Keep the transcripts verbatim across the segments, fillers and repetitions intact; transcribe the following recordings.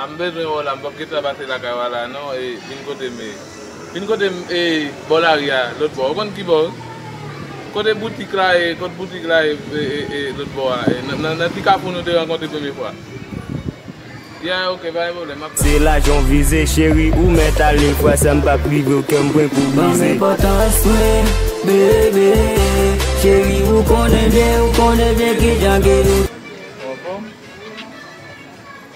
M bezwen wè w la, m p ap gentan pase lakay w la non, e, vin kote m, e, vin kote m, e, bò lari a, lòt bò. Ou konn ki bò? Kote boutik la, e, kot boutik la, e, e, e, e, lòt bò a, e, nan, nan, nan ti kafou nou te rankontre premye fwa. Ya, ok, pa gen pwoblèm, m ap... Se lajan w vize, cheri, ou mèt ale, fwa sa m p ap rive, kè m pran pou brize. Ban m enpòtans mwen, bebe, cheri, ou konnen byen, ou konnen byen kijan ke nou... Anfòm?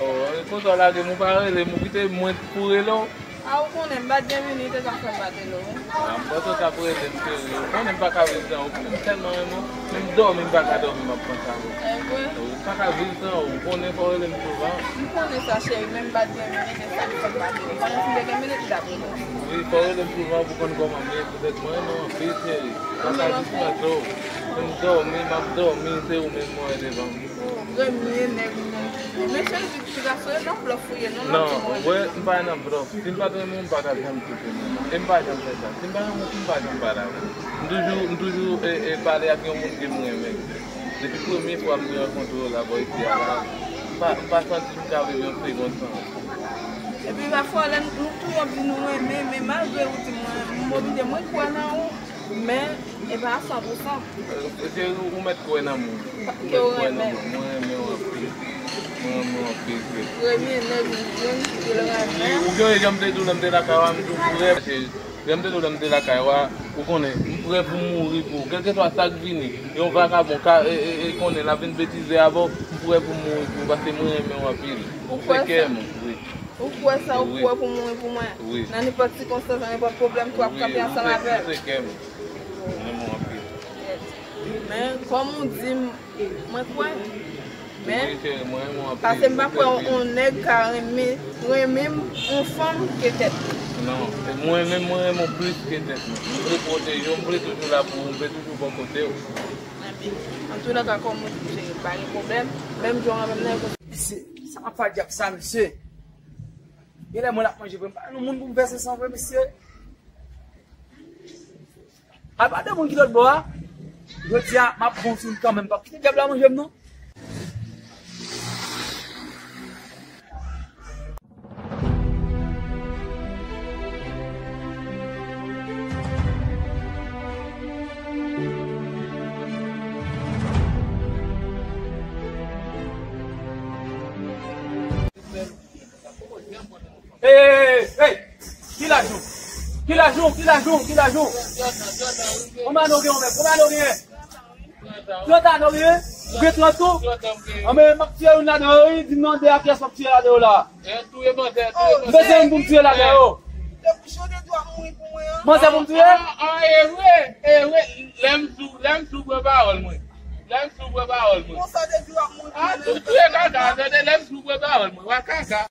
Oh, e konsa w lage m, ou pa rele m, ou kite mwen pou rele w. A, ou konnen, m pa t gen minit, e sa fè m pa t rele w. A, m panse w t ap rele m, cheri. Ou konnen m pa ka viv san ou, m tèlman renmen w. Menm dòmi, m pa ka dòmi, m ap panse a ou. E vre? Ou pa ka viv san ou, ou konnen fò w rele m souvan. M konnen sa, cheri, men m pa t gen minit, e sa fè m pa t rele w. Pandan si m te gen minit, m t ap rele w. Wi, fò w rele m souvan pou konn kòman m ye, poutèt mwen renmen w anpil, cheri. M pa ka jis nan do w. Menm dòmi, m ap dòmi, se ou menm mwen wè devan m. Premye nèg mwen. Men cheri, ti gason yo nan blòf ou ye, non, nan ti mwen. Non, wè, m pa nan blòf. Si m pa t renmen w, m pa t ap janm kite w. E m pa janm fè sa. Si m pa renmen w, m pa janm pale avè w. M toujou, m toujou, e, e, pale ak yon moun ke m renmen. Depi premye fwa m te rankontre w la bò isi a la, m pa, m pa santi m ka viv yon segonn san ou. Epi pafwa, lè nou, nou tou ap di nou renmen, men malgre ou di mwen, m oblije mwen kwè nan ou, men e pa a san pou san. E, se ou, ou mèt kwè nan mwen. Ou mèt kwè nan mwen. Mwen renmen w anpil. Mwen renmen w anpil, frè. Premye nèg m jwenn ki te renmen. Ou gen jan m te di w lè m te lakay w a, m di w frè. Jan m te di w lè m te lakay w a, ou konnen, m prè pou m mouri pou ou. Kèlkeswa sa k vini, yon vakabon ka, e, e, e, konnen l ap vin betize avè w, m prè pou m mouri pou ou, paske mwen renmen w anpil. Ou kwè sa? Ou kwè sa, ou prè pou mouri pou mwen? Wi. Nan nenpòt sikonstans, nan nenpòt pwoblèm, tou w ap kanpe ansanm avè l. Wi, se kè m. Mwen renmen w anpil. Men, kòm ou di m, mwen kwè. Men, paske m pa kwè yon nèg ka renmen, renmen m, yon fanm ke tèt li. Non, e mwen menm, mwen renmen w plis ke tèt mwen. M vle pwoteje w, m vle toujou la pou ou, m vle toujou bò kote w. Anben, antouleka, kòm ou di, cheri, pa gen pwoblèm. Menm jan w renmen m nan, e konsa. Mesye, sa m ap fè dyab sa, mesye? Genlè mwen l ap manje vre. M pa yon moun pou m vèse san vre, mesye. Apa de moun ki lòt bò a, jodi a, m ap bon sou l kanmenm. Pa kite dyab la manje m, non. Ey, ey, ey, ey! Ki laj nou? Ki laj nou? Ki laj nou? Ki laj nou? Konbyen ane w gen, menm? Konbyen ane w gen? Trant ane w gen? Ou gen trant tou? Anben, m ap tiye youn ladan yo, wi. Di m non de a kiyès m ap tiye ladan yo la. M bezwen youn pou m tiye ladan yo. Manzè pou m tiye? Ah, ah, e vre, e vre. Lè m sou, lè m sou pran pawòl mwen. Lè m sou pran pawòl mwen. Ah, tou, touye kaka, tande, lè m sou pran pawòl mwen. Wa kaka.